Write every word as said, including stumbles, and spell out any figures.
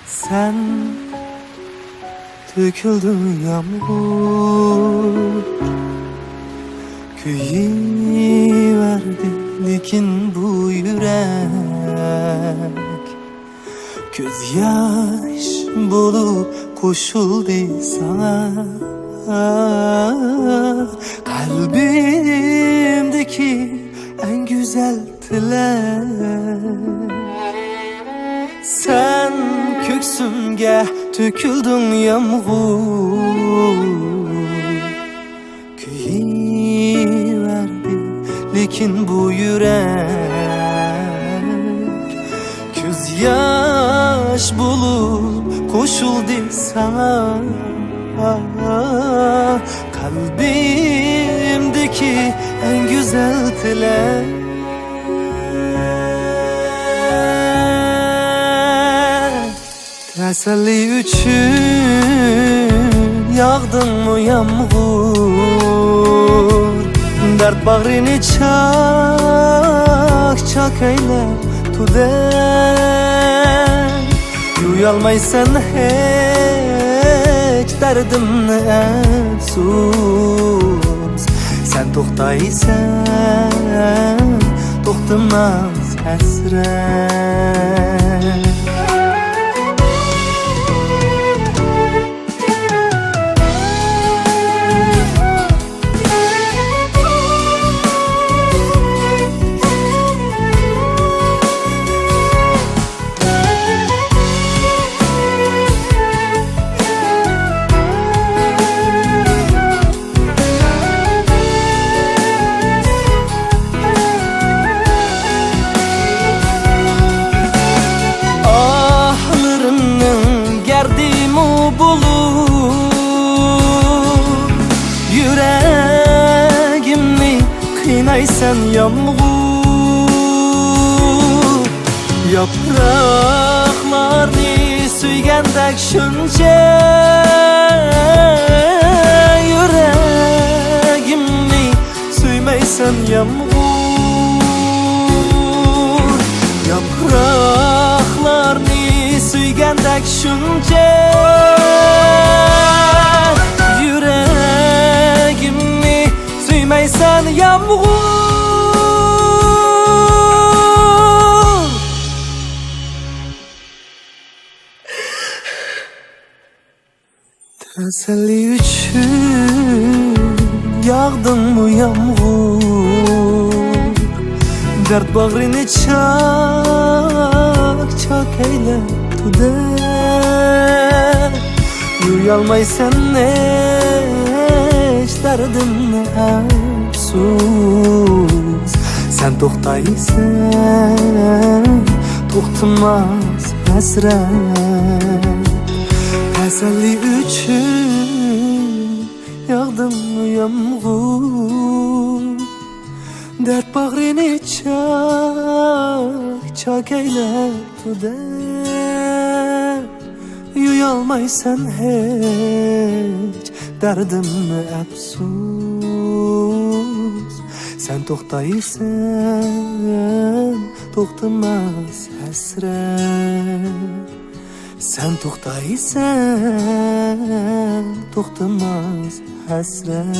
سەن تۆكۈلدۈڭ يامغۇر، كۆيۈۋەردى لېكىن بۇ يۈرەك. كۆز ياش بولۇپ قوشۇلدى ساڭا، قەلبىمدىكى ئەڭ گۈزەل تىلەك. سەن كۆكسۈمگە تۆكۈلدۈڭ يامغۇر، كۆيۈۋەردى لېكىن بۇ يۈرەك. كۆز ياش بولۇپ قوشۇلدى ساڭا، قەلبىمدىكى ئەڭ گۈزەل تىلەك. تەسەللى ئۈچۈن ياغدىڭمۇ يامغۇر؟ دەرد باغرىنى چاك-چاك ئەيلەپ تۇدەك. يۇيالمايسەن ھېچ دەردىمنى ئەپسۇس. سەن توختايسەن توختىماس ھەسرەت. ئاھلىرىمنىڭ گەردىمۇ بولۇپ، يۈرەگىمنى قىينايسەن يامغۇر. ياپراقلارنى سۆيگەندەك شۇنچە، يۈرەگىمنى سۆيمەيسەن يامغۇر. ياپراقلارنى سۆيگەندەك شۇنچە، يۈرەگىمنى سۆيمەيسەن يامغۇر. تەسەللى ئۈچۈن ياغدىڭمۇ يامغۇر؟ دەرد باغرىنى چاك-چاك ئەيلەپ تۇدەك. يۇيالمايسەن ھېچ دەردىمنى ئەپسۇس. سەن توختايسەن توختىماس ھەسرەت. تەسەللى ئۈچۈن ياغدىڭمۇ يامغۇر؟ دەرد باغرىنى چاك-چاك ئەيلەپ تۇدەك. يۇيالمايسەن ھېچ دەردىمنى ئەپسۇس. سەن توختايسەن توختىماس ھەسرەت. سەن توختايسەن توختىماس ھەسرەت.